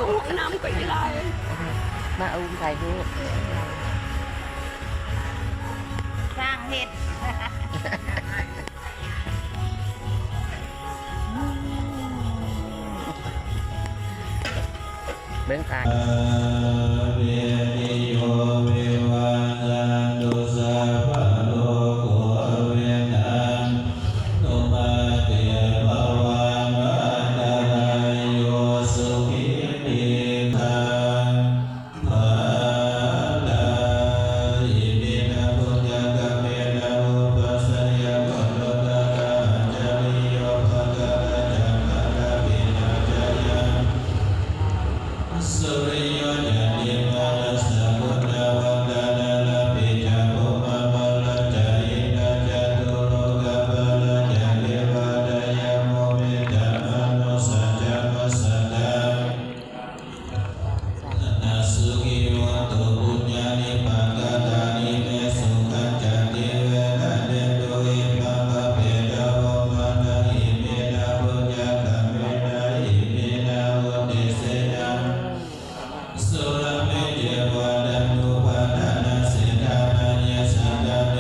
ຫ້ອງນ້ຳກໍອີຫຼາຍ ມາອຸມຖ່າຍຮູບ ສ້າງເຮັດ ເບິ່ງຄ່າ ເວຕິໂຍວິວັດຊັນຕຸ ສັບພະໂລໂກວິນັດ ຕຸ ມາເຕພະວັດອັນຕະລາໂຍ ສຸຂີດີຄາ ພະລາ ອິມິນະປຸນຍະກຳມິນະ ອຸປັດຊະຍະກຸນະຕະກະອັດຈະລິໂຍ ພະກະລະຈັກກະລະປິນະຈະຍັງ ສຸລິໂຍຈະຕິມານະສະກຸນະວັດຕະນະລະປິຈະ ພູມະມະລະຈະ ອິນດາຈະຕຸໂລກະປາລະຈະ ເທວາດາຍະໂມເມຕະມະນຸສາຈະນຸສາທາ ນະສຸຂີໂຫຕຸ ປຸນຍານິປະກະຕານິເມ ສຸຂັນຈະຕິເວລະເນຕຸ ອິດປັງຄະເປຕະໂວ ມະນະຫິເມນະ ປຸນຍະກຳເມນະ ອິເມນະ ວຸດທິເສນະ ສຸລະເມ ເຈວະ ດານຸປະທານະເສທານະເຍສະທາເນ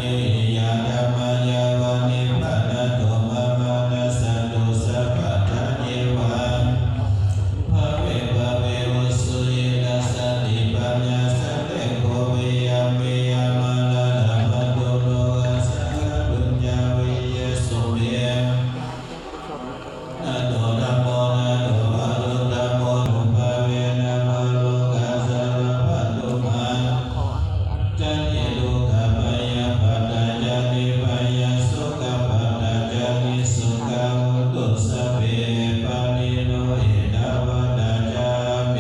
ຍະທາມາຍາວະນິບບານະໂຕ ມາມານັດສັນຕຸ ສັບປະທາເຍວະ ພະເວ ພະເວ ອຸສູ ເຍ ທັດສະຕິປັນຍາ ສະເລໂກ ວິຍາ ເມ ຍາມາລາລະພັນຕຸ ໂລກັດສະ ຄັນຕຸນຍາ ວິເຍສຸເມ ນະໂຕ ທຳໂມ ນະໂຕ ວະລຸດທະໂມ ອະນຸພາເວນະ ມະໂລກັດສະ ລະພັນຕຸ ມາ ຈັນເທ ໂລກະພະຍາ ປັດຕາ ຈາຕິພະຍາ ໂສກະ ປັດຕາ ຈາຕິ ໂສກາ ໂຫຕຸ ສັບເພ ປານີໂນ ເອຕາວັດຕະ ຈາເມ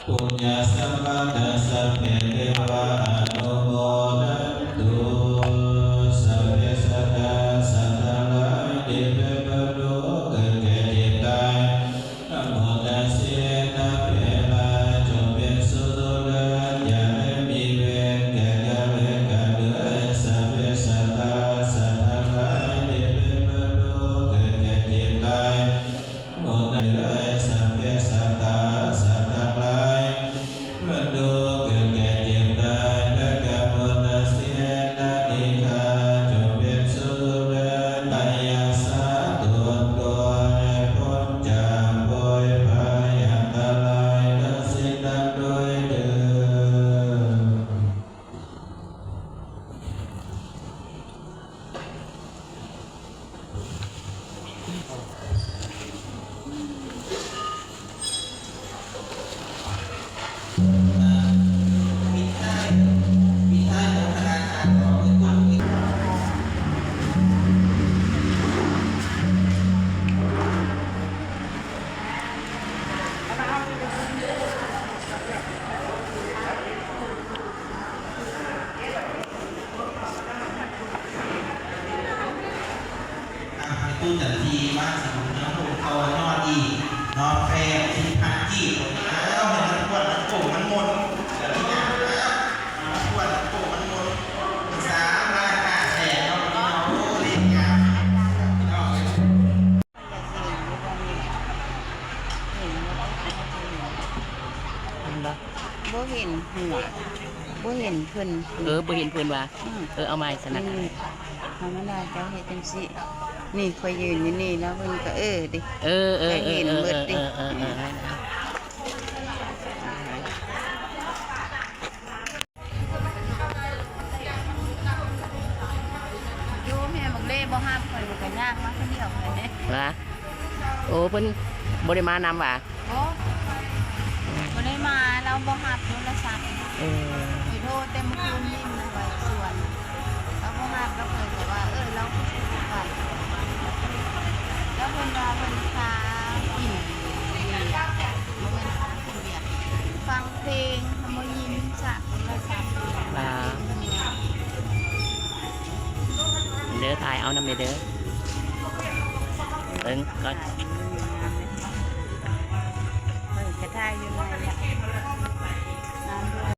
ປຸນຍະສຳປະດາ ສັບເພເທວາ ອະນຸໂມທັນຕຸ ສັບເພສັດທາ ສັດທັງຫຼາຍທີ່ເປັນເພື່ອນທຸກເກີດແກ່ເຈັບຕາຍ ທັງໝົດທັງສິ້ນ ນັບເວລາຈົ່ງເປັນສຸກສຸດເທີນ ຢ່າໄດ້ມີເວນແກ່ກັນແລະກັນເລີຍ ສັບເພສັດທາ ສັດທັງຫຼາຍທີ່ເປັນເພື່ອນທຸກເກີດແກ່ເຈັບຕາຍ ໝົດເລີຍ ສັບເພສັດທາ ສັດທັງຫຼາຍ ເພື່ອນທຸກເກີດແກ່ເຈັບຕາຍ ແລະກະໝົດທັງສິ້ນ ທັງທີ່ຂ້າ ຈົ່ງເປັນສຸກເທີນ ໄລຍະສາຕົນຕົວ ໃຫ້ພົ້ນຈາກໂພຍໄພອັນຕະລາຍທັງສິ້ນທັງດ້ວຍເທີ້ນ. ອ່າ ໃຫ້ຕູ້ຈັນທີມາຊິບຸນນຳພວກເຂົາຍອດອີກເນາະ ແປດສິບພັນກີບ ເອົາໃຫ້ມັນກວນມັນກົງມັນມົນ ແບບນີ້ນະ ເອົາມັນກວນມັນກົງມັນມົນ ສາມລ້ານຫ້າແສນເນາະ ພີ່ນ້ອງ ໂອ້ ເລກງາມ ພີ່ນ້ອງເອີຍ. ເຫັນບໍ່? ບໍ່ເຫັນຫົວ ບໍ່ເຫັນເພິ່ນ. ເອີ ບໍ່ເຫັນເພິ່ນວ່າ. ອືມ ເອີ ເອົາໃໝ່ຊັ້ນນະ. ນີ້ ທຳມະດາເຈົ້າເຮັດຈັ່ງຊີ້. ນີ້ ຂ້ອຍຢືນຢູ່ນີ້ ແລ້ວເພິ່ນກໍເອີຕິ. ເອີ ເອີ ເອີ ເອີ ເອີ ເອີ ເອີ. ຢູ່ແມ່ບັກເລ່ບໍ່ຮັບຂ້ອຍ ມັນກໍຍ່າງມາຄົນດຽວເລີຍ. ຫວາ? ໂອ້ ເພິ່ນບໍ່ໄດ້ມານຳຫວາ? ບໍ່ ບໍ່ໄດ້ມາ ລາວບໍ່ຮັບໂທລະສັບ. ເອີ ຂ້ອຍໂທແຕ່ມື້ຄືນນີ້ ໄປສວນ ລາວບໍ່ຮັບ ລາວເຄີຍກໍວ່າ ເອີ ລາວຄືຊິບໍ່ໄປ ແລ້ວເພິ່ນວ່າເພິ່ນພາກິນເບຍ ບໍ່ແມ່ນພາກິນເບຍ ຟັງ ເພງ ທຳມະຍິນສາກໂທລະສັບ. ອ່າ ເດີ ຖ່າຍເອົານຳແດ່ເດີ ເບິ່ງກ່ອນ. ເອີ ກະຖ່າຍຢູ່ນັ້ນແຫຼະ.